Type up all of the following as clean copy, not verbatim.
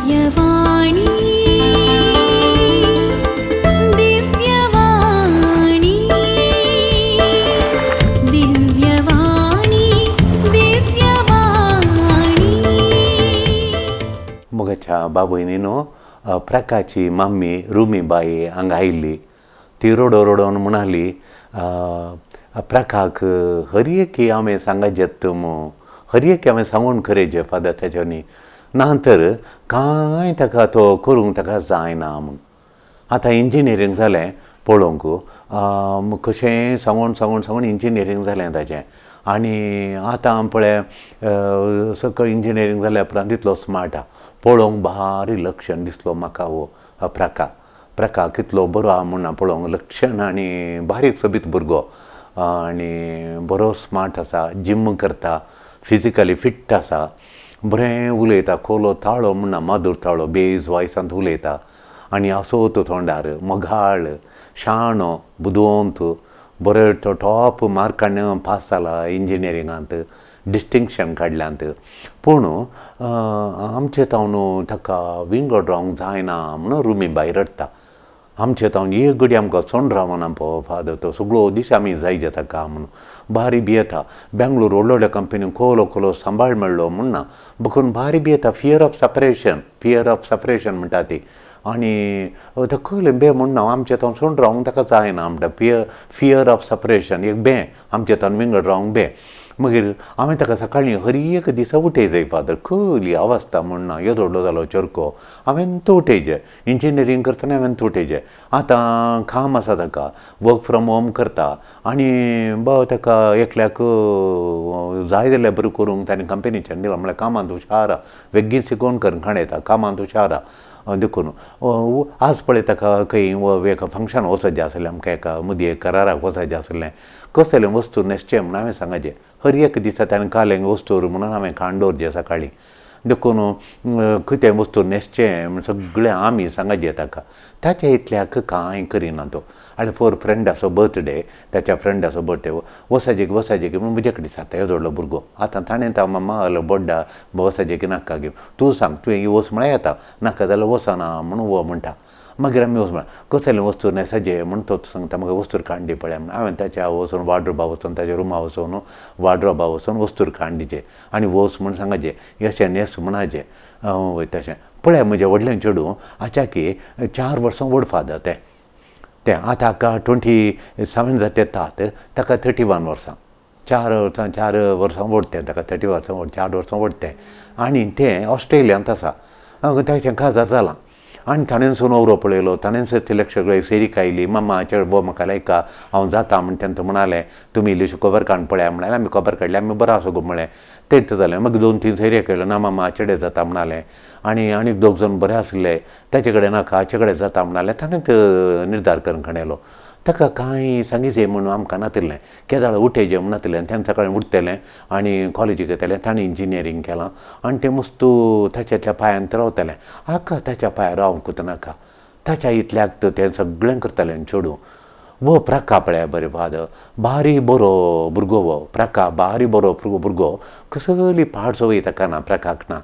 दिव्यवाणी दिव्यवाणी दिव्यवाणी दिव्यवाणी. मोगाच्या बाबयनीनो, प्रकाची मम्मी रुमीबाई हांगा आयिल्ली. ती रडो रडोन म्हणाली, प्रकाक हर एक हांवें सांगाजेत मू, हर एक हांवें सांगून खरेजे फादर ताच्यानी, ना तर कांय ताका तो करूंक ताका जायना म्हूण. आतां इंजिनियरींग जालें पळोवंक, कशेंय सांगून सांगून सांगून इंजिनियरींग जालें ताचें. आनी आतां पळय सकयल इंजिनियरींग जाल्या उपरांत तितलो स्मार्ट आहा, पळोवंक भारी लक्षण दिसलो म्हाका हो प्रका. प्रका कितलो बरो आहा म्हूण पळोवंक लक्षण आनी बारीक सोबीत भुरगो आनी बरो स्मार्ट आसा, जिम करता, फिजिकली फिट आसा, बरें उलयता, खोलो ताळो म्हणना, माधूर ताळो, बेज वॉयसांत उलयता आनी असो तो तोंडार मोगाळ, शाणो, बुदवंत, बरो तो टॉप मार्कान पास जाला इंजिनियरिंगांत, डिस्टिंक्शन काडल्यांत. पूण आमचे तावन ताका विंगड रावंक जायना म्हणून रुमीबाई रडटा. आमचे तावन एक घडी आमकां चोंड रावना पळय फादर, तो सगळो दीस आमी जायजे ताका म्हणून भारी भियेता. बेंगलोर व्हडल्या व्हडल्या कंपनीन खोलो खोलो सांबाळ मेळ्ळो म्हूण ना, बकून भारी भियेता. Fear of separation, fear of separation म्हणटा ती. आनी ताका बे म्हूण ना, आमचे तावन सोडून रावंक ताका जायना म्हणटा. फियर ऑफ सेपरेशन एक बे, आमचे तावन विंगड रावंक बे. मागीर हांवें ताका सकाळीं हर एक दिसा उठयजाय फादर, कसली अवस्था म्हूण ना, येदो व्हडलो जालो चरको, हांवें तो उठयजे, इंजिनियरींग करतना हांवें तो उठयजे. आतां काम आसा ताका, वर्क फ्रॉम होम करता आनी ताका एकल्याक जाय जाल्यार बरें करूंक ताणें कंपनीच्यान दिलां, म्हळ्यार कामांत हुशार आहा, बेगीन शिकोवन करून काडयता, कामांत हुशार आहा. देखून आज पळय ताका खंय एका फंक्शन वचपाचें आसलें, आमकां एका मुदये कराराक वचपाचें आसलें, कसलें वस्तू न्हेसचें म्हूण हांवें सांगाचें. हर एक दिसा ताणें कालें वस्तू म्हणून हांवें काण दवरचें सकाळीं. देखून कितें वस्तू न्हेसचें म्हूण सगळें आमी सांगाचें ताका. ताच्या इतल्याक कांय करिना तो. आनी फोर फ्रेंडाचो बर्थडे, ताच्या फ्रेंडाचो बर्थडे, वसाजे वसाजे म्हूण म्हजे कडेन सांगता येदो व्हडलो भुरगो. आतां ताणें तो मामा हलो बड्डा वसाजे की नाका घेवन, तूं सांग, तुवें वच म्हळ्यार येता, नाका जाल्यार वचना म्हणून हो म्हणटा. मागीर आमी वच म्हळ्यार कसलें वस्तू न्हेसाचें म्हूण तो सांगता, म्हाका वस्तू काडून दी पळया म्हूण. हांवें ताच्या वचून वार्ड्रोबा वचून, ताच्या रुमा वचून वार्ड्रोबा वचून वस्तू काडून दिचें आनी वच म्हूण सांगाचें, अशें न्हेस म्हणाचें. वय तशें पळया म्हजें व्हडलें चेडूं आचाकी 4 वर्सां व्हड फादर तें, तें आतां हाका 27 जाता तात, ताका 31 वर्सां, 4 वर्सां, 4 वर्सां व्हड तें, ताका 30 वर्सां व्हड, 4 वर्सां व्हड तें. आनी तें ऑस्ट्रेलियांत आसा, ताचें काजार जालां. आनी ताणेंसो न्हवरो पळयलो, ताणेंच सिलेक्ट सगळें सेरीक आयली, मामा चेडो म्हाका लायका हांव जाता म्हूण तेंका म्हणालें, तुमी इल्लीशी खबर काडून पळया म्हळ्यार आमी खबर काडली, आमी बरो आसा गो म्हळें. तेंच जालें. मागीर 2-3 सैरे केलो, ना मामा चेडे जाता म्हणालें. आनी आनीक दोग जाण बरे आसले, ताचे कडेन नाका हाचे कडेन जाता म्हणालें. ताणेंच निर्धार करून काडलो. ताका कांय सांगिचें म्हणून आमकां नातिल्लें, केदाळ उठयचें म्हूण नातिल्लें. तेन्ना सकाळीं उठतलें आनी कॉलेजीक येतलें. ताणें इंजिनियरींग केलां आनी तें मस्त ताच्या पांयान रावतलें. हाका ताच्या पांयार रावंकूच नाका, ताच्या इतल्याक तें सगळें करतलें चेडूं. वो प्रका पळया बरें फादर, बारी बरो भुरगो हो प्रका, बारी बरो भुरगो, कसली पाड संवय ताका ना, प्रकाक ना.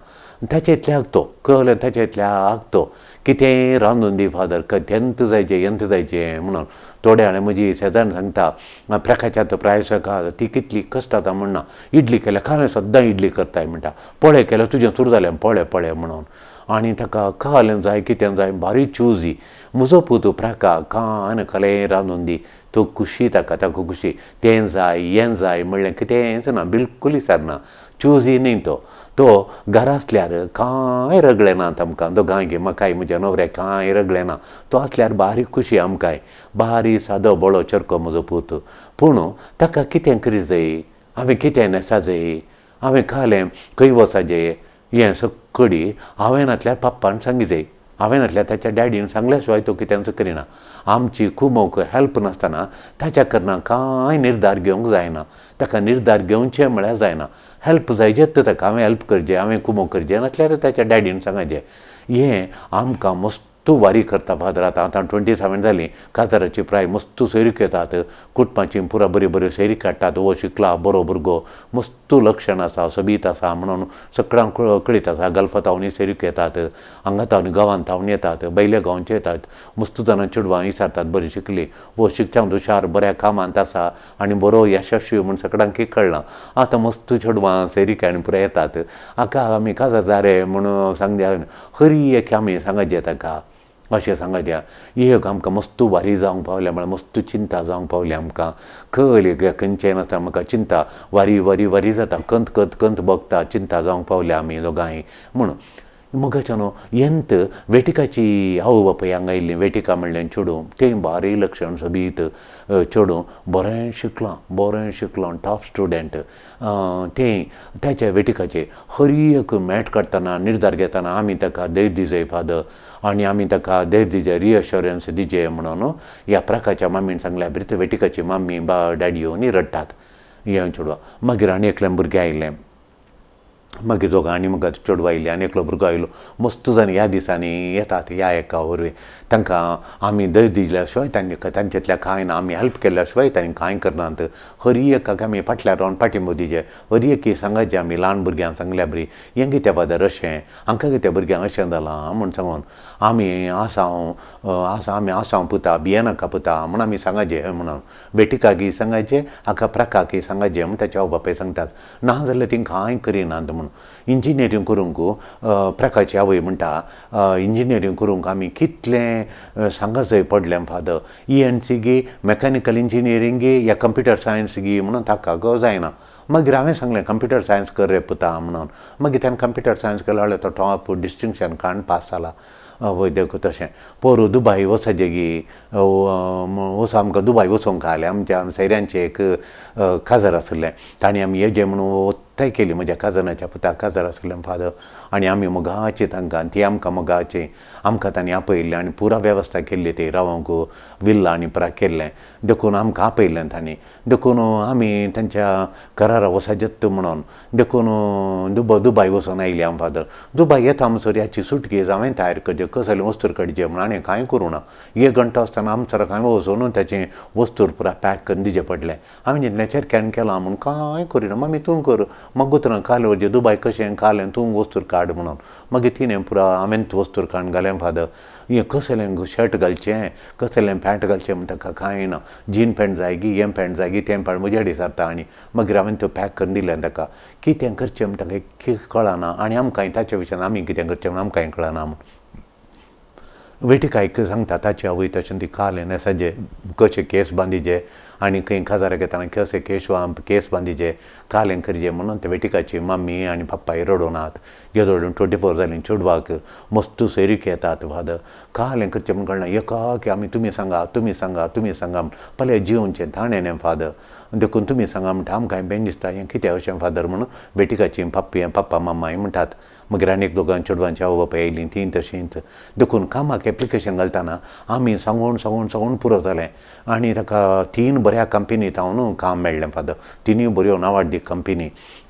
ताच्या इतल्याक तो कळ्ळें, ताच्या इतल्याक तो कितेंय रांदून दी फादर, तेंत जायचें येंत जायचें म्हणून. थोड्या हांवें म्हजी शेजान्न सांगता, प्रकाच्या तो प्रायसका ती कितली कश्ट आतां म्हणना, इडली केल्या खालें सद्दां इडली करताय म्हणटा, पळय केल्यार तुजें सुरू जालें पळय पळय म्हणून. आनी ताका खालें जाय कितें जाय बारीक चुजी. म्हजो पूत प्रका कान खालें रांदून दी, तो खुशी ताका, ताका खुशी, तें जाय हें जाय म्हणलें कितेंच ना, बिलकूल विचारना, चुजी न्ही तो. तो घरा आसल्यार कांय रगलें ना आमकां दोगांय, म्हाकाय म्हज्या न्हवऱ्याक कांय रगलें ना. तो आसल्यार बारीक खुशी आमकांय, बारीक सादो बरो चरको म्हजो पूत. पूण ताका कितें करी जाय, हांवें कितें न्हेसा जाय, हांवें खालें खंय वचाचें, हें सगळी हांवें नातल्यार पप्पान सांगी जाय, हांवें नातल्यार ताच्या डॅडीन सांगल्या शिवाय तो कितेंच करिना. आमची कुमोक हेल्प नासतना ताच्या कडना कांय निर्धार घेवंक जायना, ताका निर्धार घेवचें म्हळ्यार जायना. हेल्प जायजेच ताका, हांवें हेल्प करचें, हांवें कुमोक करचें, नातल्यार ताच्या डॅडीन सांगाचें. हें आमकां मस्त मस्तू वारी करता फादर. आतां आतां 27 जालीं, काजाराची प्राय मस्तू सोयरीक येतात, कुटुंबाची पुरा बऱ्यो बऱ्यो सोयरीक काडटात. हो शिकला बरो भुरगो, मस्तू लक्षण आसा, सोबीत आसा म्हणून सगळ्यांक कळीत आसा. गल्फा तावनी सोयरीक येतात, हांगा तावनी गांवांत तावनी येतात, बैल्या गांवचे येतात, मस्तू जाणां चेडवां विचारतात बरी शिकली, हो शिकच्यांत हुशार, बऱ्या कामांत आसा आनी बरो यशस्वी म्हूण सगळ्यांक कळ्ळां. आतां मस्तू चेडवां सोयरीक आनी पुराय येतात. हाका आमी काजार जारे म्हणून सांगया, हरी एक आमी सांगचे ताका अशें सांगचे. एक आमकां मस्तू वारी जावंक पावल्या म्हळ्यार मस्तू चिंता जावंक पावली आमकां. कळ्ळी खंयचें नासता म्हाका चिंता, वारी वारी वारी जाता, कंत कंत कंत भोगता, चिंता जावंक पावल्या आमी दोगांय म्हणून. मगाच्या न्हू यंत वेटिकाची आवय बापूय हांगा आयिल्लीं. वेटिका म्हणलें चेडूं, तें बारी लक्षण सोबीत चेडूं, बरें शिकलां, बरें शिकलां, टॉप स्टुडंट. तें ताच्या वेटिकाचें हरी एक मॅट काडटना निर्धार घेतना आमी ताका धैर्य दिजय फादर, आनी आमी ताका धैर्य दिजे, रिअश्योरन्स दिजे म्हणून ह्या प्रकाच्या मामीन सांगल्या. बरी वेटिकाची मामी बा डॅडी येवन रडटात हें चेडवां. मागीर आनी एकलें भुरगें आयलें, मागीर दोगां आनी म्हाका चेडवां आयलीं आनी एकलो भुरगो आयलो. मस्त जाण ह्या दिसांनी येतात ह्या एका वरवीं. तांकां आमी धैर्य दिल्या शिवाय तांच्यातल्या कांय ना, आमी हेल्प केल्या शिवाय तांणी कांय करनात. हरी एकाक आमी फाटल्यान रावन पाठिंबो दिजे, हरी एकी सांगाचे आमी ल्हान भुरग्यांक सांगल्या बरी, हें कितें फादर अशें, हांकां कितें भुरग्यांक अशें जालां म्हूण सांगून आमी आसा आसा आमी आसा पुता, भियेनाका पुता म्हूण आमी सांगाचे म्हणून. बेटिकाकी सांगाचे, हाका प्रकाकी सांगाचे म्हूण ताचे आवय बापूय सांगतात. ना जाल्यार ती कांय करिनात म्हूण. इंजिनियरींग करूंक प्रकाची आवय म्हणटा, इंजिनियरींग करूंक आमी कितलें सांगाचय पडलें फादर, ENC गी, मॅकॅनिकल इंजिनियरींग गी, या कंप्युटर सायन्स गी म्हणून ताका गो जायना. मागीर हांवें सांगलें कंप्युटर सायन्स कर रे पुता म्हणून. मागीर ताणें कंप्युटर सायन्स केलो, जाल्यार तो टॉप डिस्टिंक्शन काडून पास जाला. वय देखून तशें पोरू दुबाय वचचें गी, वचो आमकां दुबाय वचोंक आयलें. आमच्या सैऱ्यांचें एक काजार आशिल्लें, तांणी आमी येजे म्हणून ओत्ताय केली. म्हज्या काजनाच्या पुताक काजार आशिल्लें फादर, आनी आमी मोगाची तांकां, ती आमकां मोगाची, आमकां तांणी आपयल्लें आनी पुरा वेवस्था केल्ली, ती रावंक विल्ला आनी पुरा केल्लें, देखून आमकां आपयल्लें तांणी. देखून आमी तांच्या करारा वचजत म्हणून देखून दुबाय वचून आयली आम फादर. दुबाय येता म्हणसर ह्याची सुटकेज हांवें तयार करची, कसले वस्तूर काडचे म्हणून आनी कांय करूं ना. एक घंटो आसतना आमसर कांय वचून ताचें वस्तूर पुरा पॅक करून दिचें पडलें. हांवें चिंतलें चेरक्यान केलां म्हूण कांय करिना, मामी तूं कर, मागीर उतरां काल वरचें दुबाय कशें कालें तूं वस्तूर काड म्हणून. मागीर तिणें पुरा हांवें वस्तूर काडून घालें फादर. हें कसलें शर्ट घालचें, कसलें पॅन्ट घालचें म्हूण ताका कांय ना, जीन पॅन्ट जाय गी, हें पॅन्ट जाय गी, तें पॅन्ट म्हज्या विचारता. आनी मागीर हांवें त्यो पॅक करून दिलें ताका. कितें करचें म्हूण ताका कळना आनी आमकांय ताच्या विशयान आमी कितें करचें म्हूण आमकांय कळना म्हूण. वेटिकायक सांगता ताची आवय तशें ती कालें न्हेसाचे, कशे केस बांदिचे आनी खंय काजाराक येतना कशे केस बांदिचे, कालें करचें म्हणून ते वेटिकाची मम्मी आनी पप्पाय रडोनात. येदोळ 24 जालीं चेडवाक, मस्त सोयरीक येतात फादर. कालें करचें म्हूण कळना, एकाकी आमी तुमी सांगा, तुमी सांगा, तुमी सांगा पळय जिवनचें ताणें न्ही फादर, देखून तुमी सांगा म्हणटा आमकांय बेन दिसता हें कितें अशें फादर म्हणून बेटिकाची पप्पी पप्पा मामाय म्हणटात. मागीर आनी एक दोगां चेडवांची आवय बापूय आयलीं, तीं तशींच. देखून कामाक एप्लिकेशन घालतना आमी सांगून सांगून सांगून पुरो जालें आनी ताका 3 बऱ्या कंपनीत हांव काम मेळ्ळें फादर. तिनूय बऱ्यो नांवाडदीक कंपनी,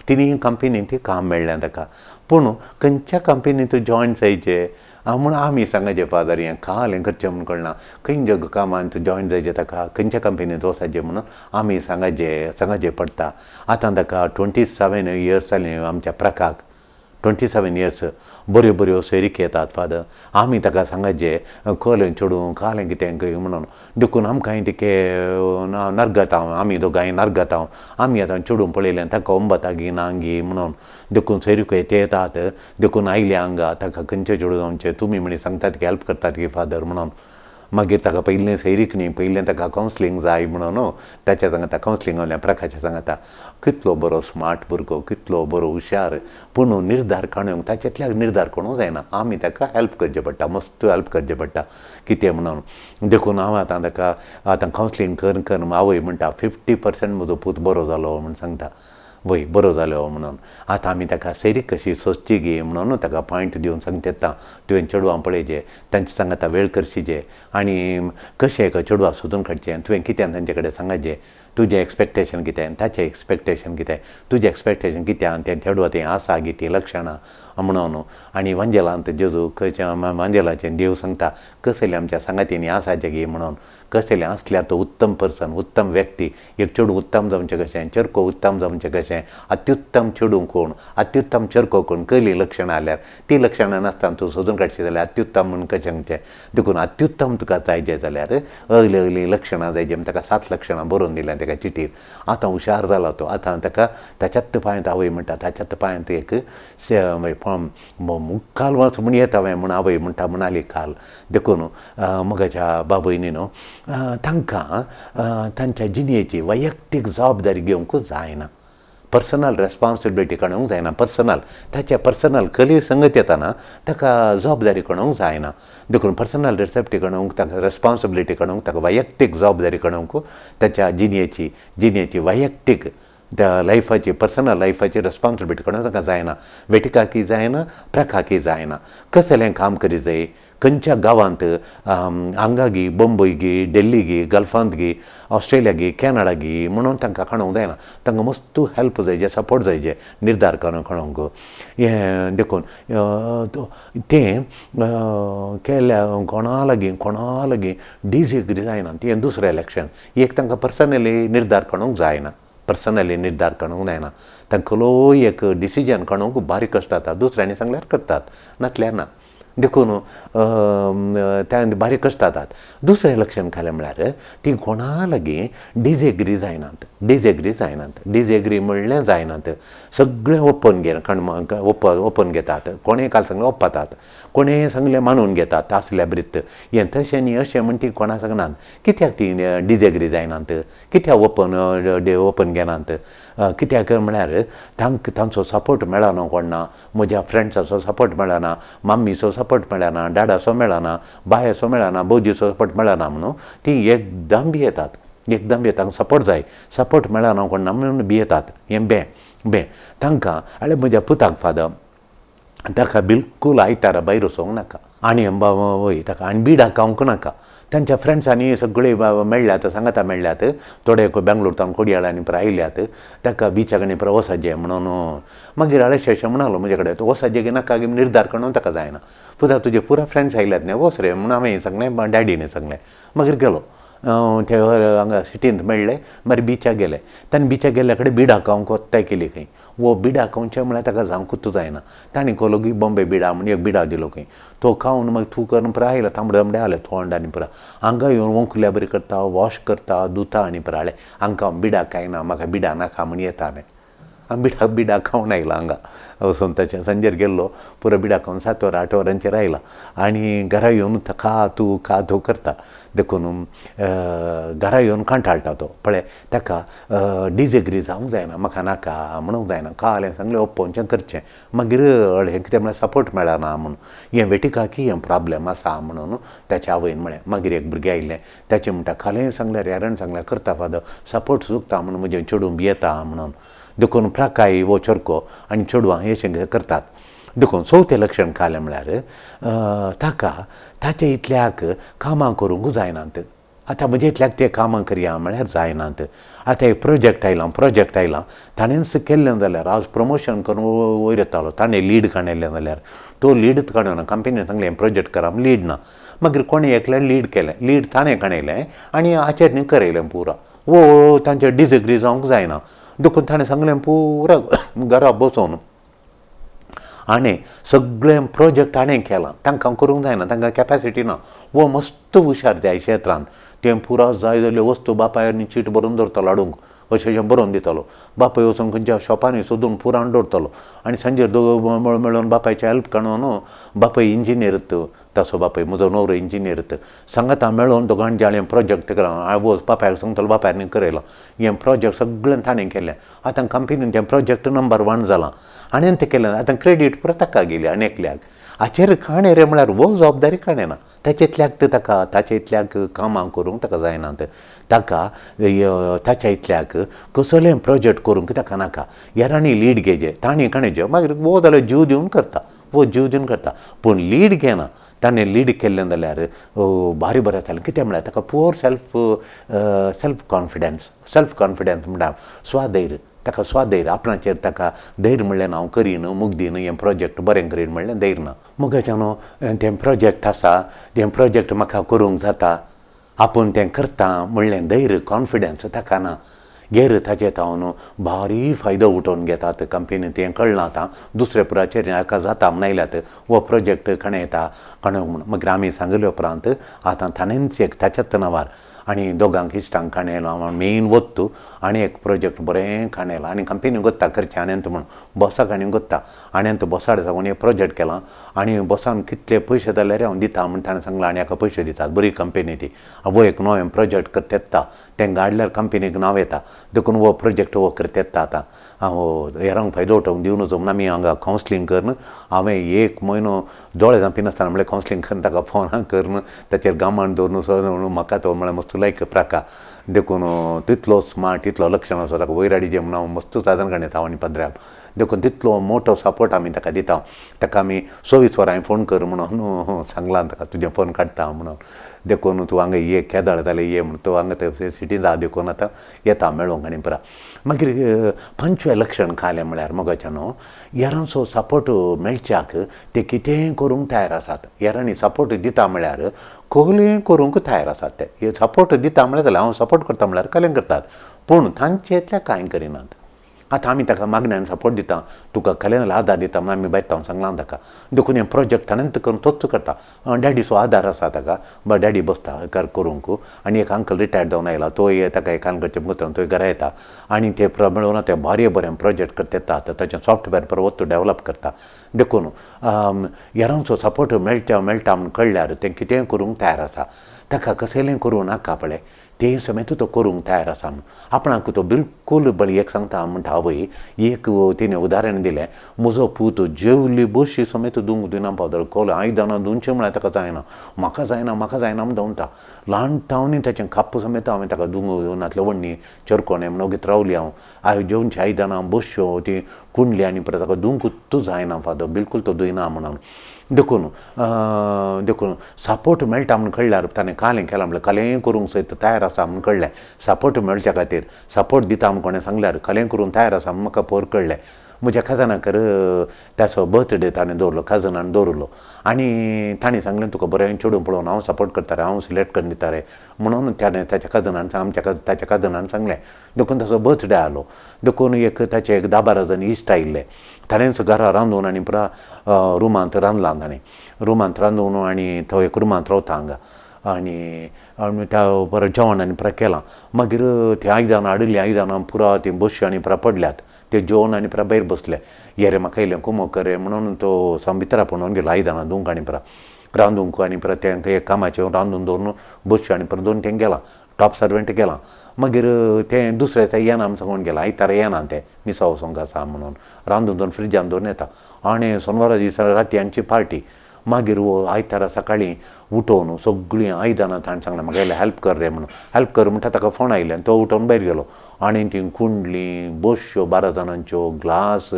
तिनूय कंपनीत काम मेळ्ळें ताका. पूण खंयच्या कंपनीत जॉयन जायचें म्हूण आमी सांगाचें फादर, हें काल हें करचें म्हूण कळना, खंयच्या कामांत जॉयन जायचें ताका, खंयच्या कंपनीत वचपाचें म्हणून आमी सांगाचें पडटा. आतां ताका 27 इयर्स जालीं आमच्या प्रकाक, 27 इयर्स. बऱ्यो बऱ्यो सोयरीक येतात फादर. आमी ताका सांगाचें कलें चेडूं कालें कितें खंय म्हणून, देखून आमकांय तिके नरगत हांव, आमी दोगांय नरगत हांव. आमी आतां चेडूं पळयलें ताका अंबता गी ना गी म्हणून, देखून सोयरीक ते येतात, देखून आयले हांगा ताका खंयचें चेडूं जावचें तुमी म्हणी सांगतात की हेल्प करतात की फादर म्हणून. मागीर ताका पयलें सोयरीक न्ही, पयलें ताका कावन्सिलींग जाय म्हणून ताच्या सांगता, कावन्सिलींग जाल्या प्रकाच्या सांगता. कितलो बरो स्मार्ट भुरगो, कितलो बरो हुशार, पूण निर्धार काडूंक ताच्यातल्याक निर्धार करूंक जायना, आमी ताका हेल्प करचें पडटा, मस्त हेल्प करचें पडटा कितें म्हणून. देखून हांव आतां ताका आतां कावन्सिलींग कर कर आवय म्हणटा 50% म्हजो पूत बरो जालो म्हूण सांगता. वय बरो जालो म्हणून. आतां आमी ताका सैरीक कशी सोदची गी म्हणून ताका पॉयंट दिवन सांगता, तुवें चेडवां पळयचें, तांचे सांगाता वेळ करशीचे आनी कशें एका चेडवा सोदून काडचें, तुवें कितें तांचे कडेन सांगाचें, तुजें एक्सपेक्टेशन कितें, ताचें एक्सपेक्टेशन कितें, तुजें एक्सपेक्टेशन कितें आनी तें चेडवा तें आसा गी तीं लक्षणां म्हणून. आनी वांजेलांत जेजू खंयच्या वांजेलाचें देव सांगता कसलें आमच्या सांगातींनी आसाचें गी म्हणून, कसलें आसल्यार तो उत्तम पर्सन, उत्तम व्यक्ती, एक चेडूं उत्तम जावचें कशें, चेरको उत्तम जावचें कशें, अत्युत्तम चेडूं कोण, अत्युत्तम चेरको कोण, कसलीं लक्षणां आल्यार तीं लक्षणां नासतना तूं सोदून काडशी जाल्यार अत्युत्तम म्हूण कशें म्हणचें. देखून अत्युत्तम तुका जायचें जाल्यार अगली अगली लक्षणां जायची. ताका 7 लक्षणां बरोवन दिल्यां ताका चिटीर. आतां हुशार जाला तो. आतां ताका ताच्याच पांयांत आवय म्हणटा, ताच्याच पांयांत एक मुखाल वच म्हूण येता हांवें म्हूण आवय म्हणटा म्हणाली काल. देखून म्हज्या बाबयनी न्हू तांकां तांच्या जिणेची वैयक्तीक जबाबदारी घेवंकूच जायना, पर्सनल रेस्पॉन्सिबिलिटी काडूंक जायना, पर्सनल ताच्या पर्सनल कली संगत येताना ताका जबाबदारी काडूंक जायना. देखून पर्सनल रेसिप्टी काडूंक ताका रेस्पॉन्सिबिलिटी काडूंक ताका वैयक्तीक जबाबदारी काडूंक ताच्या जिणेची जिणेची वैयक्तीक त्या लायफाची पर्सनल लायफाची रेस्पॉन्सिबिलिटी काडूंक ताका जायना, वेटिकाकी जायना, प्रकाकी जायना. कसलें काम करी जाय, खंयच्या गांवांत, हांगा गी, बंबय गी, दिल्ली गी, गल्फांत गी, ऑस्ट्रेलिया गी, कॅनडा गी म्हणून तांकां काडूंक जायना. तांकां मस्त हेल्प जाय, सपोर्ट जाय निर्धार करून काडूंक. हें देखून तें केल्या कोणा लागीं कोणा लागीं डिसएग्री जायना. तें दुसरें इलेक्शन एक तांकां पर्सनली निर्धार काडूंक जायना, पर्सनली निर्धार काडूंक जायना. तांकां एक डिसिजन काडूंक बारीक कश्ट जाता, दुसऱ्यांनी सांगल्यार करतात, नातल्यार ना. देखून त्या बारीक कश्ट जातात. दुसरें लक्षण खालें म्हळ्यार तीं कोणा लागीं डिसएग्री जायनात, डिसएग्री जायनात, डिसएग्री म्हणलें जायनात. सगळें ओपन घे ओपन घेतात, कोणें काल सांगलें ओप्पातात, कोणें सांगलें मानून घेतात आसल्या ब्रित हें तशें न्ही अशें म्हण तीं कोणा सांगनात. कित्याक तीं डिसएग्री जायनात, कित्याक ओपन ओपन घेनात, कित्याक म्हळ्यार तांकां तांचो सपोर्ट मेळना कोणा, म्हज्या फ्रेंड्साचो सपोर्ट मेळना, मम्मीचो सपोर्ट मेळना, डाडाचो मेळना, बायचो मेळना, भौजीचो सपोर्ट मेळना म्हणून तीं एकदम भियेतात, एकदम भियेतात. सपोर्ट जाय, सपोर्ट मेळना कोणा म्हणून भियेतात. हें बें बें तांकां आळे म्हज्या पुताक फादर ताका बिलकूल आयतारा भायर वचोंक नाका आनी वय ताका आनी बिडा खावंक नाका. तांच्या फ्रेंड्सांनी सगळे मेळ्ळ्यात, सांगाता मेळ्ळ्यात, थोडे बेंगलोर तावन कोडयाळ आनी आयल्यात, ताका बिचा कडेन वचपाचें म्हणून. मागीर आळेशें अशें म्हणालो म्हजे कडेन, वचपाचें की नाका की निर्धार करून ताका जायना. पुता तुजे पुरा फ्रेंड्स आयल्यात न्ही, वच रे म्हणून हांवें सांगलें, डॅडीने सांगलें. मागीर गेलो ते हांगा सिटींत मेळ्ळे, मागीर बिचाक गेले. तांणी बिचाक गेल्ल्या कडेन बिडा खावंक वत्ताय केली खंय. वो बिडा खावचें म्हळ्यार ताका जावंकूच जायना. तांणी कहलो की बॉम्बे बिडा म्हण एक बिडा दिलो खंय, तो खावन मागीर थू करून पुरा आयलो, तांबडे तांबडे आयले तोंड आनी पुरा. हांगा येवन वोंकल्या बरी करता, वॉश करता, धुता आनी पुरा. हांकां हांव बिडा खायना, म्हाका बिडा नाका म्हण येता न्ही. हांव बिडा बिडा खावन आयला हांगा वचून. ताच्या सांजेर गेल्लो पुरो बिडा खावन 7 वरां 8 वरांचेर आयला आनी घरा येवन खा तूं खा तूं करता. देखून घरा येवन कंटाळटा तो. पळय ताका डिसएग्री जावंक जायना, म्हाका नाका म्हणूंक जायना, काल सांगलें ओप्पोवचें करचें. मागीर हें कितें म्हळ्यार सपोर्ट मेळना म्हणून हें वेटिकाकी हें प्रॉब्लेम आसा म्हणून ताच्या आवयन म्हळें. मागीर एक भुरगें आयिल्लें, ताचें म्हणटा कालय सांगल्यार हेरान सांगल्यार करता फादर, सपोर्ट चुकता म्हणून म्हजें चेडूं भियेता म्हणून. देखून प्राकाय वो चरको आनी चेडवां अशें करतात. देखून चवथें लक्षण खालें म्हळ्यार ताका ताचे इतल्याक कामां करूंक जायनात. आतां म्हजे इतल्याक ते कामां करया म्हळ्यार जायनात. आतां एक प्रोजेक्ट आयलां, प्रोजेक्ट आयलां ताणेंच केल्लें जाल्यार आज प्रमोशन करून वयर येतालो. ताणें लीड काडिल्लें जाल्यार तो लीडच काडना. कंपनीन सांगलें प्रोजेक्ट करा, लीड ना. मागीर कोणें एकल्यान लीड केलें, लीड ताणें काडलें आनी आचेर करयलें पुरा. वो तांचे डिसएग्री जावंक जायना. देखून ताणें सांगलें पुरा घरा बसोवन हाणें सगळें प्रोजेक्ट हाणें केलां, तांकां करूंक जायना, तांकां कॅपेसिटी ना. वो मस्त हुशार त्या क्षेत्रांत, तें पुरा जाय जाल्ल्यो वस्तू बापायन चीट बरोवन दवरतालो हाडूंक, अशें अशें बरोवन दितालो. बापूय वचून खंयच्या शॉपांनी सोदून पुरा हाडून दवरतालो आनी सांजेर दोग मेळून बापायचें हेल्प काडून, बापूय इंजिनियर ताचो बापूय, म्हजो न्हवरो इंजिनियर, सांगाता मेळोन दोगांनी जालें प्रोजेक्ट केलां. हांव वच बापायक सांगतालो, बापायन करयलां हें प्रोजेक्ट सगळें ताणें केलें. आतां कंपनीन तें प्रोजेक्ट नंबर 1 जालां, हाणें तें केलें. आतां क्रेडीट पुरो ताका गेली आनी एकल्याक. हाचेर काणें रे म्हळ्यार हो जबाबदारी काणें ना. ताचे इतल्याक ताका ताचे इतल्याक कामां करूंक ताका जायनात. ताका ताच्या इतल्याक कसलें प्रोजेक्ट करूंक ताका नाका. हेरांनी लीड घेजे, तांणी काणें मागीर वो जाल्यार जीव दिवन करता, वो जीव दिवन करता, पूण लीड घेना. ताणें लीड केल्लें जाल्यार भारी बरें जातालें. कितें म्हळ्यार ताका poor self confidence, self confidence म्हणटा स्वधैर्य, ताका स्वधैर्य आपणाचेर ताका धैर्य म्हणलें ना, हांव करीन मुगदीन हें प्रोजेक्ट बरें करीन म्हणलें धैर्य ना. मुगाच्यान तें प्रोजेक्ट आसा, तें प्रोजेक्ट म्हाका करूंक जाता, आपूण तें करता म्हणलें धैर्य कॉन्फिडन्स ताका ना. गेर ताजे तावन भारी फायदो उठोवन घेतात कंपनी, तें कळना आतां दुसऱ्या पुराचेर हाका जाता म्हण आयल्यात हो प्रोजेक्ट खणें येता खणें म्हूण. मागीर आमी सांगले उपरांत आतां ताणेंच एक ताच्याच नांवार आनी दोगांक इश्टांक काणयलो, हांव मेन वत्तू आनी एक प्रोजेक्ट बरें काणयलां आनी कंपनी गोत्ता करचें आनी म्हूण बॉसाक आनी गोत्ता आनी बॉसाड सागून एक प्रोजेक्ट केलां आनी बॉसान कितले पयशे जाल्यार हांव दिता म्हूण ताणें सांगलां आनी हाका पयशे दितात, बरी कंपनी ती. वो एक नवें प्रोजेक्ट करता येता, तें गाडल्यार कंपनीक नांव येता, देखून हो प्रोजेक्ट हो करता येता. आतां हांव हेरांक फायदो उठोवंक दिवन वचूंक ना, आमी हांगा कावन्सिलींग करून हांवें एक म्हयनो दोळे जापिनासतना म्हणल्यार कावन्सिलींग करून ताका फोनां करून ताचेर गामान दवरून सो म्हाका तो म्हळ्यार मस्त लायक प्राका, देखून तितलो स्मार्ट तितलो लक्षण आसा ताका वयर हाडीचे म्हणून हांव मस्त साधन काडटा हांव आनी पद्र्याक, देखून तितलो मोटो सपोर्ट आमी ताका दिता. ताका आमी 24 वरां फोन कर म्हणून सांगलां ताका, तुजें फोन काडटा म्हणून, देखून तूं हांगा ये केदाळ जाल्यार ये म्हण, तो हांगा ते सिटींत आहा देखून आतां येता मेळोंक आनी परा. मागीर पंचवें लक्षण खालें म्हळ्यार मोगाच्यान न्हू हेरांचो सपोर्ट मेळच्याक ते कितेंय करूंक तयार आसात. हेरांनी सपोर्ट दिता म्हळ्यार कहलें करूंक तयार आसात ते, सपोर्ट दिता म्हळ्यार जाल्यार हांव सपोर्ट करता म्हळ्यार कलें करतात, पूण तांचेतल्या कांय करिनात. आतां आमी ताका मागण्यान सपोर्ट दिता, तुका कलें जाल्यार आदार दिता म्हूण आमी भायर सांगलां ताका, देखून हें प्रोजेक्ट ताणेंच करून तोच करता. डॅडीचो आदार आसा ताका, बट डॅडी बसता करूंक आनी एक अंकल रिटायर्ड जावन आयला तोय ताका एक अंकलचें मुत्र तोय घरा येता आनी ते मेळून ते भारी बरें प्रोजेक्ट करता येता. आतां ताचें सॉफ्टवेअर परत तो डेवलप करता, देखून हेरांचो सपोर्ट मेळटा मेळटा म्हूण कळ्ळ्यार तें कितेंय करूंक तयार आसा. ताका कसलें करूं नाका पळय तें समेत तो करूंक तयार आसा म्हूण आपणाक तो बिलकूल बळी. एक सांगता म्हणटा आवय एक तिणें उदाहरण दिलें, म्हजो पूत जेवली बशी समेत दुवंक दिना पावता, कोल आयदनां धुवचें म्हळ्यार ताका जायना, म्हाका जायना म्हाका जायना म्हूण दवरता. ल्हान तावनी ताचें काप समेत हांवें ताका दुवंक नातलें वण्णी चरकोणें म्हूण ओगीत रावली हांव, हांवें जेवची आयदनां बश्यो ती कुंडली आनी परत ताका दुवंकूच जायना फादर, बिलकूल तो दुयना म्हणून. देखून देखून सपोर्ट मेळटा म्हूण कळ्ळ्यार ताणें कालें केलां म्हळ्यार कालें करूंक सयत तयार आसा म्हूण कळ्ळें. सपोर्ट मेळच्या खातीर सपोर्ट दिता म्हूण कोणें सांगल्यार कालें करूंक तयार आसा म्हूण म्हाका पोर कळ्ळें. म्हज्या कजनाकर ताचो बर्थडे ताणें दवरलो, कजनान दवरलो आनी ताणें सांगलें तुका बरें चेडूं पळोवन हांव सपोर्ट करता रे, हांव सिलेक्ट करून दिता रे म्हणून ताणें ताच्या कजनान आमच्या ताच्या कजनान सांगलें. देखून ताचो बर्थडे आलो, देखून एक ताचे एक 10-12 जाण इश्ट आयिल्ले, ताणेंच घरा रांदून आनी पुरा रुमांत रांदलां ताणें, रुमांत रांदून आनी तो एक रुमांत रावता हांगा आनी त्या परत जेवण आनी पुरा केलां. मागीर तीं आयदनां हाडिल्लीं, आयदनां पुरा तीं बश्यो आनी पुरा पडल्यात, ते जेवन आनी पुरा भायर बसले. ये रे म्हाका इल्लें कुमो कर रे म्हणून तो भितर आपोवन गेलो आयदनां धुवंक आनी पुरा रांदूंक आनी पुरा तें एक कामाचें रांदून दवरून बश्यो आनी पुरा दवरून तें गेलां, टॉप सर्वंट गेलां. मागीर तें दुसऱ्या दिसा येना म्हूण सांगून गेलां, आयतारा येना तें मिसा वचोंक आसा म्हणून रांदून दवरून फ्रिजान दवरून येता. आनी सोनवारा दिसा राती आमची पार्टी. मागीर वो आयतारा सकाळीं उठोवन सगळीं आयदनां ताणें सांगलें म्हाका इल्लें हेल्प कर रे म्हणून, हेल्प कर म्हणटा ताका फोन आयलें आनी तो उठोवन भायर गेलो आनी तीं कुंडली बश्यो 12 जाणांच्यो ग्लास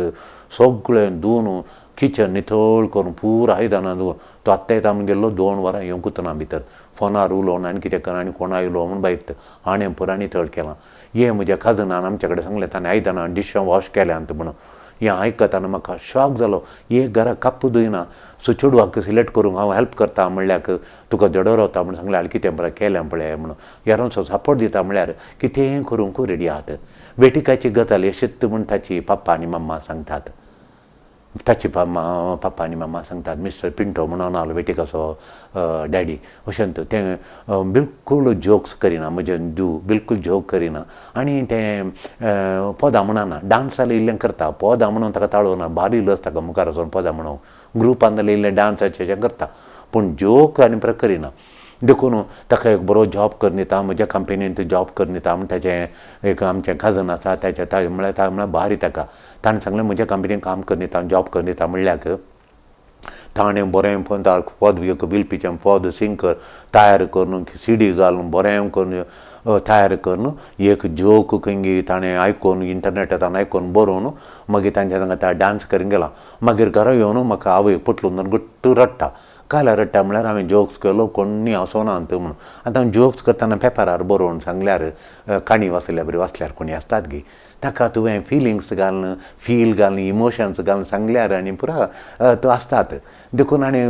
सगळें धुवन किचन नितळ करून पुरा आयदनां धुवन तो आत्तां येता म्हूण गेल्लो, 2 वरां येवंकूच ना भितर, फोनार उलोवन आनी कितें कर आनी कोण आयलो म्हूण भायर हाणें पुरा नितळ केलां. हे म्हज्या कजनान आमच्या कडेन सांगलें ताणें आयदनां डिशां वॉश केल्यांत म्हणून. हें आयकतना म्हाका शॉक जालो, एक घरा कप्प धुयना, सो चेडवाक सिलेक्ट करूंक हांव हेल्प करता म्हणल्याक तुका देडो रावता म्हूण सांगलें आनी कितें बरें केलें पळय म्हणून. हेरांचो सपोर्ट दिता म्हणल्यार कितेंय करूंक रेडी आहात. वेटिकाची गजाल अशीच म्हूण ताची पप्पा आनी मम्मा सांगतात, ताची पप्पा आनी मम्मा सांगतात मिस्टर पिंटो म्हणून आलो वेटिकाचो डॅडी अशें तें बिलकूल जोक्स करिना, म्हजें धूव बिलकूल जोक करिना आनी तें पदां म्हणना, डांस जाल्यार इल्लें करता, पदां म्हणून ताका ताळो ना, भारी लस ताका मुखार वचून पदां म्हणून ग्रुपान जाल्यार इल्लें डांसाचें करता, पूण जोक आनी प्र करिना. देखून ताका एक बरो जॉब करून दिता, म्हज्या कंपनीन जॉब करून दिता म्हूण ताचें एक आमचें कजन आसा ताचें म्हळ्यार म्हळ्यार भारी ताका ताणें सांगलें म्हज्या कंपनीन काम करून दिता, जॉब करून दिता म्हणल्याक ताणें बरें पद एक विलपीचें पद सिंकर तयार करून सिडी घालून बरें करून तयार करून एक जोक खंय ताणें आयकून इंटरनेटान आयकून बरोवन मागीर तांच्या सांगाता डांस करून गेला. मागीर घरा येवन म्हाका आवय पोटलून गुट्टू रडटा. काल्या रडटा म्हळ्यार हांवें जोक्स केलो कोण्णी हांसोना म्हणून. आतां जोक्स करतना पेपरार बरोवन सांगल्यार काणी वाचल्या बरी वाचल्यार कोणी आसतात गी, ताका तुवें फिलिंग्स घालून फील घालून इमोशन्स घालून सांगल्यार आनी पुरा तो आसतात. देखून आनी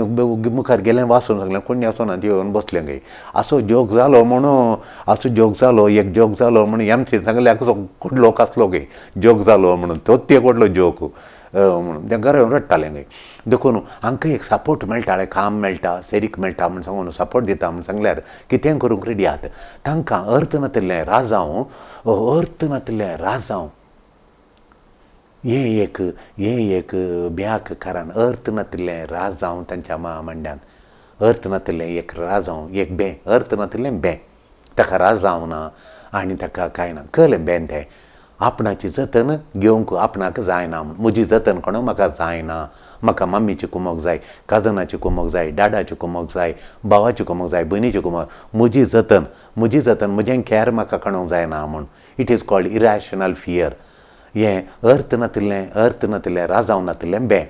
मुखार गेलें वाचून सांगलें कोणी आसना ती येवन बसलें खंय. असो जोक जालो म्हणून, असो जोक जालो, एक जोक जालो म्हणून एमसी सांगल्यार कसो कुडलो कसलो खंय जोक जालो म्हणून, तोच एक व्हडलो जोक म्हणून तें घरा येवन रडटालें खंय. देखून हांकां एक सपोर्ट मेळटा, काम मेळटा, सेरीक मेळटा म्हूण सांगून सपोर्ट दिता म्हूण सांगल्यार कितें करूंक रेडी आहात. तांकां अर्थ नातिल्लें राजांव, अर्थ नातिल्लें राजांव हें एक, हें एक ब्याक कारण अर्थ नातिल्लें राजांव तांच्या मांड्यान, अर्थ नातिल्लें एक राजांव, एक बें, अर्थ नातिल्लें बें, ताका राजांव ना आनी ताका कांय ना. कळ्ळें बें तें आपणाची जतन घेवंक आपणाक जायना, म्हजी जतन कोणूंक म्हाका जायना, म्हाका मम्मीची कुमक जाय, काजनाची कुमक जाय, डाडाची कुमक जाय, भावाची कुमक जाय, भयणीची कुमक, म्हजी जतन, म्हजी जतन, म्हजें कॅर म्हाका काडूंक जायना म्हूण. It is called irrational fear. हें अर्थ नातिल्लें, अर्थ नातिल्लें राजांव नातिल्लें बें.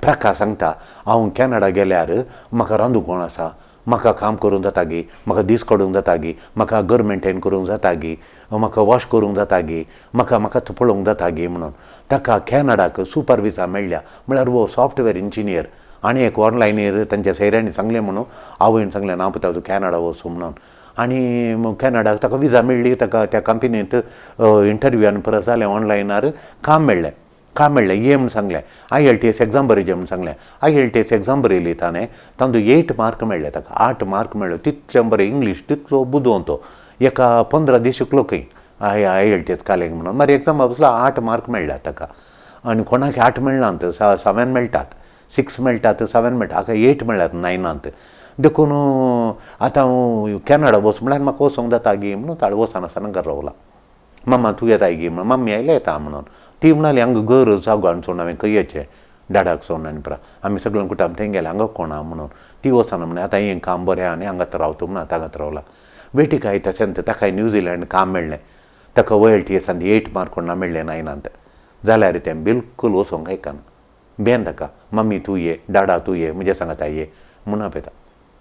प्रका सांगता हांव कॅनडा गेल्यार म्हाका रांदूंक कोण आसा, म्हाका काम करूंक जाता गी, म्हाका दीस काडूंक जाता गी, म्हाका घर मेनटेन करूंक जाता गी, म्हाका वॉश करूंक जाता गी, म्हाका म्हाका पळोवंक जाता गी म्हणून. ताका कॅनडाक सुपर विजा मेळ्ळ्या, म्हळ्यार हो सॉफ्टवेअर इंजिनियर. आनी एक ऑनलायनीर तांच्या सोयऱ्यांनी सांगलें म्हणून, आवयन सांगलें ना पुता तूं कॅनडा वचूं म्हणून. आनी कॅनडाक ताका विजा मेळ्ळी, ताका त्या कंपनींत इंटरव्यू आनी परत जालें ऑनलायनार, काम मेळ्ळें, काम मेळ्ळें. ये म्हूण सांगलें, IELTS exam बरयचें म्हूण सांगलें, IELTS exam बरयली ताणें, तातूंत 8 मार्क मेळ्ळे ताका, 8 मार्क मेळ्ळे. तितलें बरें इंग्लीश, तितलो बुदवंत तो, एका 15 दीस शिकलो खंय IELTS कालेंक म्हणून. मागीर एग्जाम बसलो, 8 मार्क मेळ्ळ्या ताका. आनी कोणाक 8 मेळनात, 7 मेळटात, 6 मेळटात, 7 मेळटा, हाका 8 मेळ्ळ्यात 9. देखून आतां कॅनडा वच म्हळ्यार म्हाका वचोंक जाता गी म्हणून ताणें वचनासतना घरा रावला. मम्मा तूं येताय गी म्हणून, मम्मी आयल्या येता म्हणून. ती म्हणाली हांगा घर जागो आनी सोडून हांवें खंय येचें, डाडाक सोडून आनी पुरा आमी सगळ्यां कुटुंब थंय गेले, हांगा कोण आहा म्हणून. ती वचना म्हणे आतां हें काम बरें आहा आनी हांगाच रावता म्हणून आतां हांगाच रावला. बेटीक तशेंच ताकाय न्यूझिलंड काम मेळ्ळें, ताका OLTS 8 mark कोणा मेळ्ळें 9 जाल्यार तें बिलकूल वचोंक आयकना, बेन ताका मम्मी तूं ये, डाडा तूं ये, म्हज्या सांगाता ये म्हणून आपयता.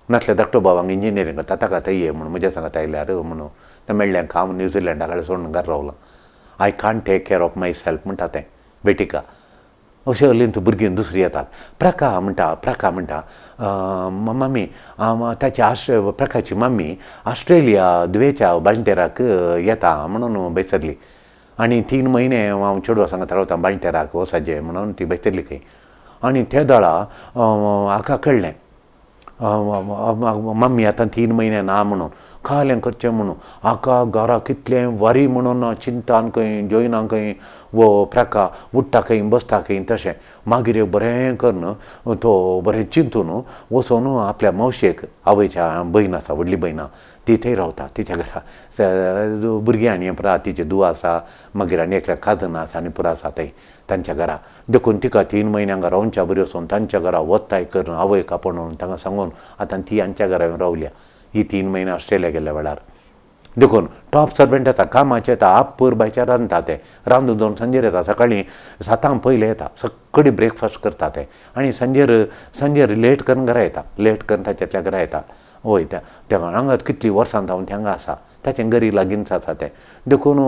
नासल्यार धाकटो भाव हांगा इंजिनियरींग करता ताका थंय ये म्हणून म्हज्या सांगाता आयल्यार म्हणून तें मेळ्ळें काम न्यूझिलंडा कडेन सोडून घरा रावलां. I can't take care of myself म्हणटा तें बेटिका. अशें अलींत भुरगीं दुसरी येतात. प्रका म्हणटा, प्रका म्हणटा मम्मी ताची प्रकाची मम्मी ऑस्ट्रेलिया दुवेच्या बाळंटेराक येता म्हणून बैसरली. आनी 3 म्हयने हांव चेडवा सांगत रावता बाळंटेराक वचपाचें म्हणून ती बैसरली खंय. आनी ते दळा हाका कळ्ळें मम्मी आतां 3 म्हयने ना म्हणून, कालें करचें म्हणून. हाका घरा कितलें वरी म्हणून चिंतान खंय जोयना खंय वो प्रका उठ्ठा खंय बसता खंय तशें. मागीर एक बरें करून तो बरें चिंतून वचून आपल्या मावशेक, आवयच्या भयण आसा, व्हडली भयण आहा, ती थंय रावता तिच्या घरा, भुरगीं आनी पुरा तिची धूव आसा, मागीर आनी एकल्या काजन आसा आनी पुरा आसा थंय तांच्या घरा. देखून तिका 3 म्हयन्यांक रावच्या बरी वचून तांच्या घरा वताय करून आवयक आपोवन तांकां सांगून आतां ती आमच्या घरा येवन रावल्या ही 3 म्हयने ऑस्ट्रेलिया गेल्ल्या वेळार. देखून टॉप सर्वंट येता, कामाचें येता, आपूर बायच्या रांदता तें, रांदून जावन सांजेर येता, सकाळीं 7 पयलें येता, सगळी ब्रेकफास्ट करता तें आनी सांजेर सांजेर लेट करून घरा येता, लेट करून ताच्यातल्या घरा येता. वय त्या हांगा कितलीं वर्सां जावन तें हांगा आसा, ताचें गरी लागींच आसा तें. देखून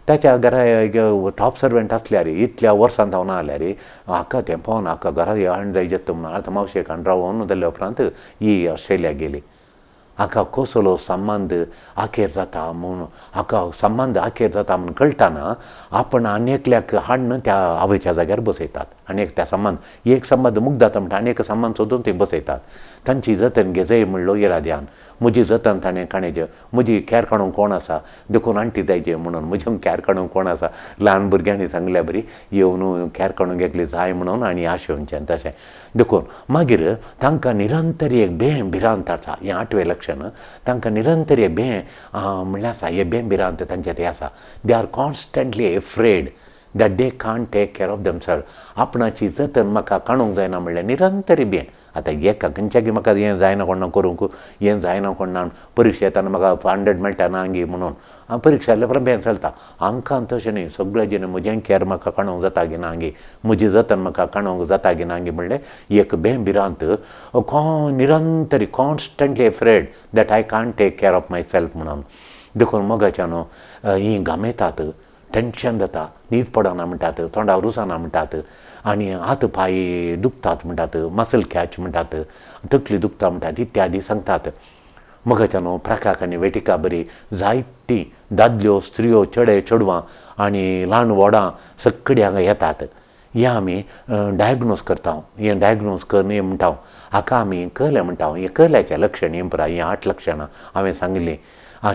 ताच्या घरा टॉप सर्वंट आसल्यार इतल्या वर्सां जावन आसल्यार हाका तें पळोवन हाका घरा हाण जाय जेत्ता म्हणून आतां मावशेक हाण रावोन जाल्या उपरांत ही ऑस्ट्रेलिया गेली. हाका कसलो संबंद आखेर जाता म्हूण, हाका संबंद आखेर जाता म्हूण कळटाना आपण आनी एकल्याक हाडून त्या आवयच्या जाग्यार बसयतात. आनी एक त्या संबंद, एक संबंद मुग्ध जाता म्हणटा आनी एक संबंद सोदून थंय बसयतात. तांची जतन घेजय म्हणलो इराद्यान, म्हजी जतन ताणें काणेचें, म्हजी कॅर काडूंक कोण आसा, देखून आण्टी जायचे म्हणून म्हजें कॅर काडूंक कोण आसा, ल्हान भुरग्यांनी सांगल्या बरी येवन कॅर काडूंक एकली जाय म्हणून आनी आशेवचें तशें. देखून मागीर तांकां निरंतर एक बें भिरांत आसा, हें 8वें लक्षण. तांकां निरंतर एक बें म्हणल्यार आसा, हे बें भिरांत तांचे ते आसा. They are constantly afraid that they can't take care of themselves. आपणाची जतन म्हाका काडूंक जायना म्हणल्यार निरंतर बें आतां एका खंयच्याकी म्हाका हें जायना कोण करूंक, हें जायना कोण ना, परिक्षा येताना म्हाका 100 मेळटा ना गी म्हणून हांव परिक्षा आसल्या उपरांत बें चलता. हांकां तशें न्ही, सगळें जेन्ना म्हजें केर म्हाका काणूंक जाता गी ना गी, म्हजी जतन म्हाका काणूंक जाता गी ना गी म्हणलें एक बें भिरांत निरंतरी constantly afraid that I can't take care of myself म्हणून. देखून मोगाच्या न्हू हीं घामेतात, टेंशन जाता, न्हीद पडना म्हणटात, तोंडार रुचना म्हणटात, आनी हात पांय दुखतात म्हणटात, मसल कॅच म्हणटात, तकली दुखता म्हणटात, इत्यादी सांगतात. मोगाच्या न्हू प्रकाक आनी वेटिका बरी जायतीं दादल्यो स्त्रियो चेडे चेडवां आनी ल्हान व्हडां सगळीं हांगा येतात. हें आमी डायग्नोज करता, हें डायग्नोज करून हें म्हणटा, हाका आमी कहलें म्हणटा. हें कहल्याचें लक्षण हें पुराय हीं 8 लक्षणां हांवें सांगिल्लीं.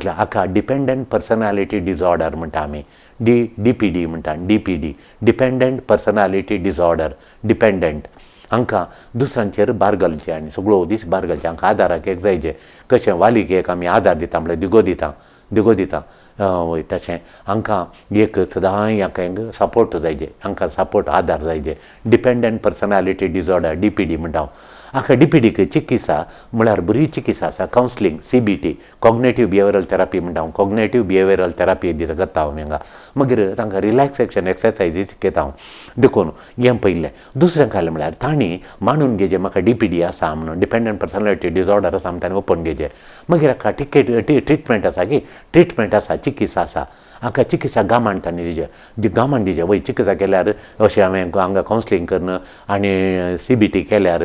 हाका डिपेंडंट पर्सनालिटी डिसऑर्डर म्हणटा आमी, डी पी डी म्हणटा, D P D, dependent personality disorder. Dependent हांकां दुसऱ्यांचेर भार घालचें आनी सगळो दीस भार घालचें, हांकां आदाराक एक जायचे. कशें वालीक एक आमी आदार दिता म्हणल्यार दिगो दिता, दिगो दिता वय, तशें हांकां एक सदांय हांकां एक सपोर्ट जायचे, हांकां सपोर्ट आदार जायचे. Dependent personality disorder, D P D म्हणटा हांव. हाका डी पी डीक चिकित्सा म्हळ्यार बरी चिकित्सा आसा, counselling, C B T, cognitive behavioural therapy म्हणटा हांव. कॉग्नेटीव बिहेवियरल थेरपी दिता करता हांव हांगा. मागीर तांकां रिलॅक्सेशन एक्सरसायजी शिकयता हांव. देखून हें पयलें. दुसरें कांय म्हळ्यार तांणी मानून घेवचें म्हाका डी पी डी आसा म्हणून, डिपेंडंट पर्सनालिटी डिसऑर्डर आसा म्हणून तांणी ओपन घेवचें. मागीर हाका ट्रिटमेंट आसा की, ट्रिटमेंट आसा, चिकित्सा आसा. हाका चिकित्सा गामान तांणी दिवचें, गामान दिवचें वय. चिकित्सा केल्यार अशें हांवें हांगा कावन्सिलींग करून आनी सी बी टी केल्यार,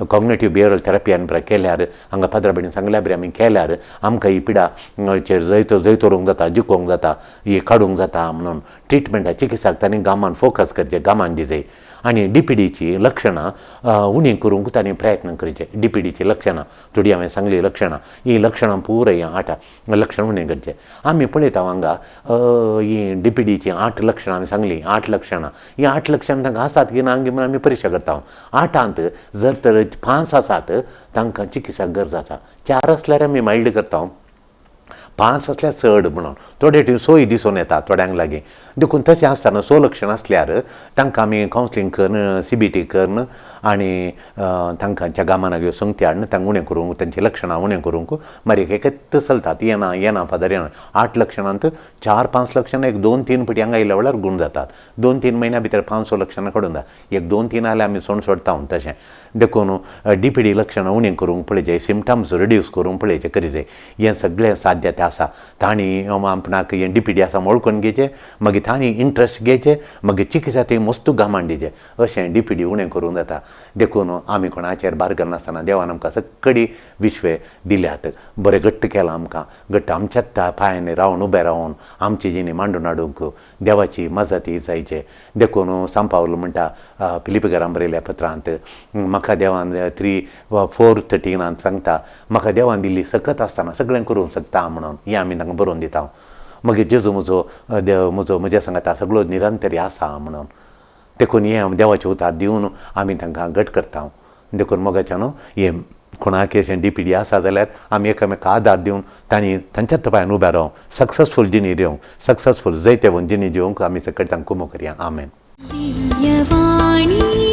कॉग्नेटीव बिहेवियरल थेरपी आनी केल्यार, हांगा पाद्रा भयणीन सांगल्या बरी आमी केल्यार आमकां ही पिडा चेर जैत व्हरूंक जाता, जिखोवंक जाता, ही काडूंक जाता म्हणून ट्रिटमेंटा चिकित्साक तांणी गामान फोकस करचें, गामान दिवचें. आनी डी पी डीची लक्षणां उणी करूंक तांणी प्रयत्न करचे. डी पी डीची लक्षणां थोडीं हांवें सांगलीं लक्षणां, हीं लक्षणां पुराय 8 लक्षणां उणी करचें. आमी पळयता हांगा हीं डी पी डीचीं 8 लक्षणां हांवें सांगलीं, 8 लक्षणां, हीं 8 लक्षणां तांकां आसात की ना म्हणून आमी परिक्षा करता. 8 जर तर 5 आसात तांकां चिकित्सा गरज आसा, 4 आसल्यार आमी मायल्ड करता, 5 आसल्यार चड म्हणून. थोडे टी सोय दिसून येता थोड्यांक लागीं. देखून तशें आसतना 6 लक्षणां आसल्यार तांकां आमी कावन्सिलींग करून, सी बी टी करून आनी तांकां गामानाक संगती हाडून तांकां उणें करूंक, तांचीं लक्षणां उणें करूंक मागीर एकच चलतात. येना येना फादर येना. 8 लक्षणांत 4-5 लक्षणां एक 2-3 पटी हांगा आयल्या वेळार गूण जातात. 2-3 म्हयन्या भितर 5-6 लक्षणां काडून जाता. एक 2-3 आल्यार आमी सोड सोडटा तशें. देखून डी पी डी लक्षणां उणें करूंक पळयचें, सिमटम्स रिड्यूस करूंक पळयचें करीजे. हें सगळें साध्य तें आसा. तांणी आपणाक हें डी पी डी आसा वळखून घेवचें, मागीर तांणी इंट्रस्ट घेवचें, मागीर चिकित्सा थंय मस्तू गामान दिवचें. अशें डी पी डी उणें करूंक जाता. देखून आमी कोणाचेर भार घालनासतना देवान आमकां सगळी विश्वे दिल्यात, बरें घट्ट केलां आमकां, घट्ट आमच्याच पांयांनी रावन उबें रावन आमची जिणी मांडून हाडूंक देवाची मजत ही जायचे. देखून सांपावल म्हणटा फिलिपीकारां बरयल्या पत्रांत, म्हाका देवान 3:4-13 सांगता, म्हाका देवान दिल्ली सकत आसतना सगळें करूंक शकता म्हणून. हें आमी तांकां बरोवन दिता. मागीर जेजू म्हजो देव म्हजो म्हज्या सांगाता सगळो निरंतरी आसा म्हणून. देखून हें देवाचें उतार दिवन आमी तांकां घट करता. देखून मोगाच्या न्हू हें कोणाक अशें डी पी डी आसा जाल्यार आमी एकामेका आदार दिवन तांणी तांच्याच पांयान उबें रावूं, सक्सेसफूल जिणी दिवंक, सक्सेसफूल जैतेवंत जिणी दिवंक आमी सगळें तांकां कुमो करया. आमेन. दिव्यवाणी.